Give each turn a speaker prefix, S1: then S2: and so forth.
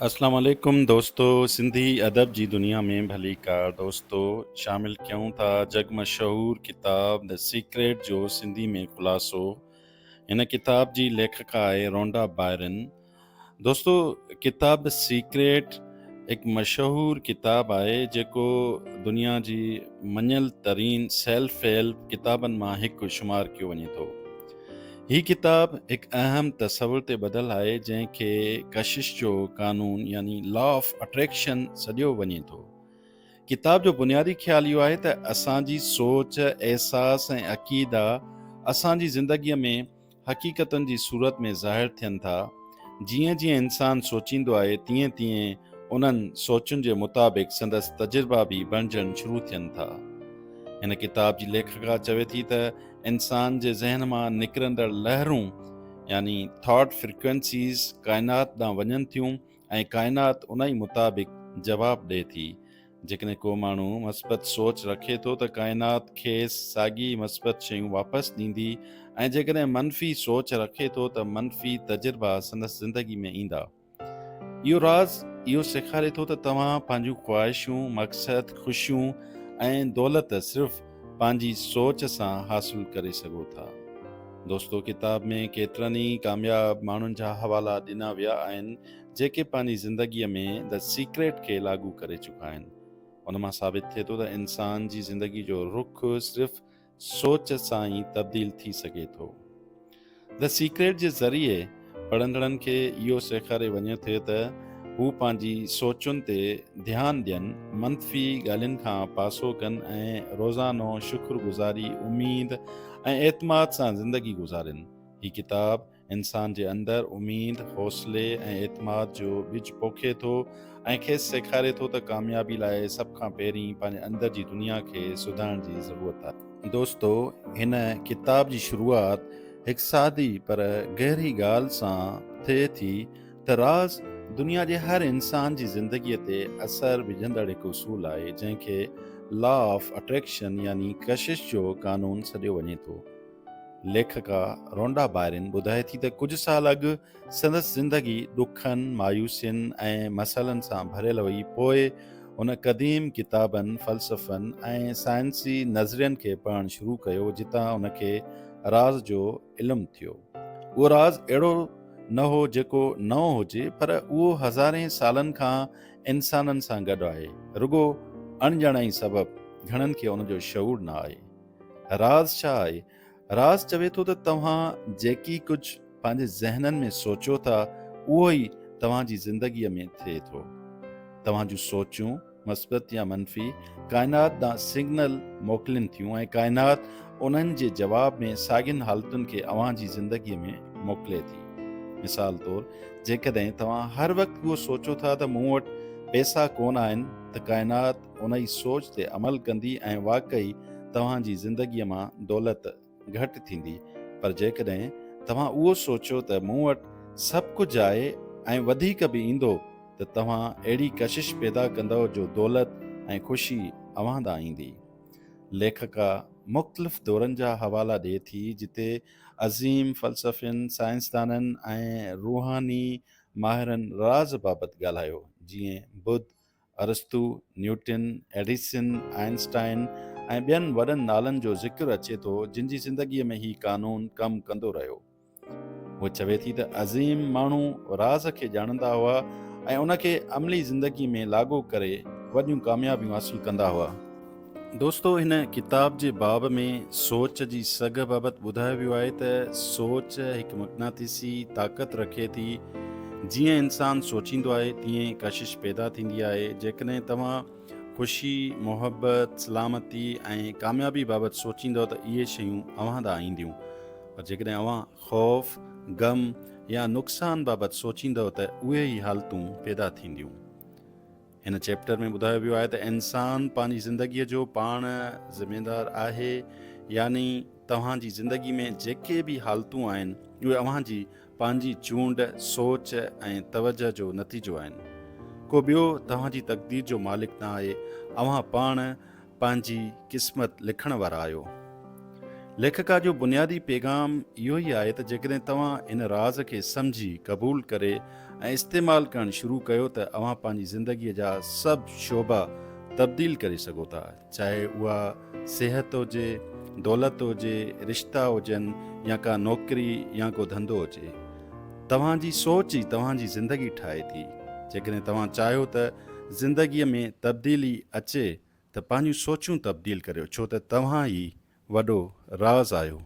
S1: اسلام عليڪم دوستو سنڌي ادب جي دنيا ۾ ڀليڪار دوستو شامل ڪيون ٿا جڳ مشهور ڪتاب The Secret جو سنڌي ۾ خلاصو هن ڪتاب جي ليکڪا آهي رونڊا بائرن دوستو ڪتاب The Secret هڪ مشهور ڪتاب آهي جيڪو دنيا جي مڃيل ترين سيلف هيلپ ڪتابن مان هڪ شمار ڪيو وڃي ٿو. هي ڪتاب هڪ اهم تصور تي ٻڌل آهي جنهن کي ڪشش جو قانون يعني لا آف اٽريڪشن سڏيو وڃي ٿو. ڪتاب جو بنيادي خيال اهو آهي ته اسان جي سوچ، احساس ۽ عقيدا اسان جي زندگيء ۾ حقيقتن جي صورت ۾ ظاهر ٿين ٿا. جيئن جيئن انسان سوچيندو آهي تيئن تيئن انهن سوچن جي مطابق سندس تجربا به بڻجڻ شروع ٿين ٿا. هن ڪتاب جي ليکڪا چوي ٿي ته انسان جي ذهن مان نڪرندڙ لهرون يعني Thought Frequencies ڪائنات ڏانهن وڃن ٿيون ۽ ڪائنات ان ئي مطابق جواب ڏئي ٿي. جيڪڏهن ڪو ماڻهو مثبت سوچ رکي ٿو ته ڪائنات کيس ساڳي مثبت شيون واپس ڏيندي ۽ جيڪڏهن منفي سوچ رکي ٿو ته منفي تجربا سندس زندگي ۾ ايندا. اهو راز اهو سيکاري ٿو ته توهان پنهنجون خواهشون، مقصد، خوشيون ۽ دولت صرف پنهنجي سوچ سان حاصل ڪري سگهو ٿا. دوستو ڪتاب ۾ ڪيترن ئي ڪامياب ماڻهن جا حوالا ڏنا ويا آهن جيڪي پنهنجي زندگيء ۾ The Secret کي لاڳو ڪري چڪا آهن. ان مان ثابت ٿئي ٿو ته انسان جي زندگي جو رخ صرف سوچ سان ئي تبديل ٿي سگهي ٿو. The Secret جي ذريعي پڙهندڙن کي اهو سيکاري وڃي ٿي ته هو پنهنجي سوچن تي ڌيان ڏين، منفي ڳالهين کان پاسو ڪن ۽ روزانو شڪر گذاري، اميد ۽ اعتماد سان زندگي گذارين. هي ڪتاب انسان جي اندر اميد، حوصلي ۽ اعتماد جو ٻج پوکي ٿو ۽ کيس سيکاري ٿو ته ڪاميابي لاء سڀ کان پهرين پنهنجي اندر جي دنيا کي سڌارڻ جي ضرورت آهي. دوستو هن ڪتاب جي شروعات هڪ سادي پر گهري ڳالهه سان ٿئي ٿي ته راز دنيا جي هر انسان جي زندگيء تي اثر وجهندڙ هڪ اصول آهي جنهن کي لا آف اٽريڪشن يعني ڪشش جو قانون سڏيو وڃي ٿو. ليکڪا رونڊا بائرن ٻڌائي ٿي ته ڪجهه سال اڳ سندس زندگي ڏکن، مايوسين ۽ مسئلن سان ڀريل هئي، پوء هن قديم ڪتابن، فلسفن ۽ سائنسي نظرين کي پڙهڻ شروع ڪيو، جتان هن کي راز جو علم ٿيو. اهو راز اهڙو نه هو جيڪو نئون هجي، پر اهو هزارين سالن کان انسانن سان گڏ آهي، رڳو اڻڄاڻائي سبب گهڻن کي ان جو شعور نه آهي. راز ڇا آهي؟ راز چوي ٿو ته توهان جيڪي ڪجهه پنهنجي ذهنن ۾ سوچيو ٿا اهو ئي توهان جي زندگيء ۾ ٿئي ٿو. توهان جون سوچون، مثبت يا منفي، ڪائنات ڏانهن سگنل موڪلين ٿيون ۽ ڪائنات انهن جي جواب ۾ ساڳين حالتن کي اوهان جي زندگيء ۾ موڪلي ٿي. مثال طور، جيڪڏهن توهان هر وقت اهو سوچو ٿا ته مون وٽ پئسا ڪونه آهن ته ڪائنات انهي سوچ تي عمل ڪندي ۽ واقعي توهان جي زندگيء مان دولت گهٽ ٿيندي پر جيڪڏهن توهان اهو سوچيو ته مون وٽ سڀ ڪجهه آهي ۽ وڌيڪ به ايندو ته توهان اهڙي ڪشش پيدا ڪندؤ جو دولت ۽ خوشي اوهان ڏانهن ايندي. ليکڪا مختلف دورن جا حوالا ڏئي ٿي جتي عظيم فلسفين، سائنسدانن ۽ روحاني ماهرن راز بابت ڳالهايو جيئن ٻڌ، ارسطو، نيوٽن، ايڊيسن، آئنسٽائن ۽ ٻين وڏن نالن جو ذڪر اچي ٿو جن جي زندگيء ۾ هي قانون ڪم ڪندو رهيو. هوء چوي ٿي ته عظيم ماڻهو راز کي ڄاڻندا هئا ۽ ان کي عملي زندگي ۾ لاڳو ڪري وڏيون ڪاميابيون حاصل ڪندا هئا. دوستو هن ڪتاب جي باب ۾ سوچ جي سگهه بابت ٻڌايو ويو آهي ته سوچ هڪ مقناطيسي طاقت رکي ٿي جيئن انسان سوچيندو آهي تيئن ڪشش پيدا ٿيندي آهي جيڪڏهن توهان خوشي محبت سلامتي ۽ ڪاميابي بابت سوچيندو ته اهي شيون اوهان ڏانهن اينديون پر جيڪڏهن اوهان خوف غم يا نقصان بابت سوچيندو ته اهي ئي حالتون پيدا ٿينديون هن چيپٽر ۾ ٻڌايو ويو آهي ته انسان پنهنجي زندگيء جو پاڻ ذميدار آهي يعني توهان جي زندگي ۾ جيڪي به حالتون آهن اهي اوهان جي پنهنجي چونڊ، سوچ ۽ توجهه جو نتيجو آهن. ڪو ٻيو توهان جي تقدير جو مالڪ نه آهي، اوهان پاڻ پنهنجي قسمت لکڻ وارا آهيو. ليکڪا جو بنيادي پيغام اهو ئي آهي ته جيڪڏهن توهان ان راز کي سمجهي، قبول ڪري ۽ استعمال ڪرڻ شروع ڪيو ته اوهان پنهنجي زندگيء جا سڀ شعبا تبديل ڪري سگهو ٿا، چاهي اها صحت هجي، دولت هجي، رشتا هجن يا ڪا نوڪري يا ڪو ڌنڌو هجي. توهان جي سوچ ئي توهان جي زندگي ٺاهي ٿي. جيڪڏهن توهان چاهيو ته زندگيء ۾ تبديلي اچي ته پنهنجون سوچون تبديل ڪريو ڇو ته توهان ئي وڏو راز آهيو.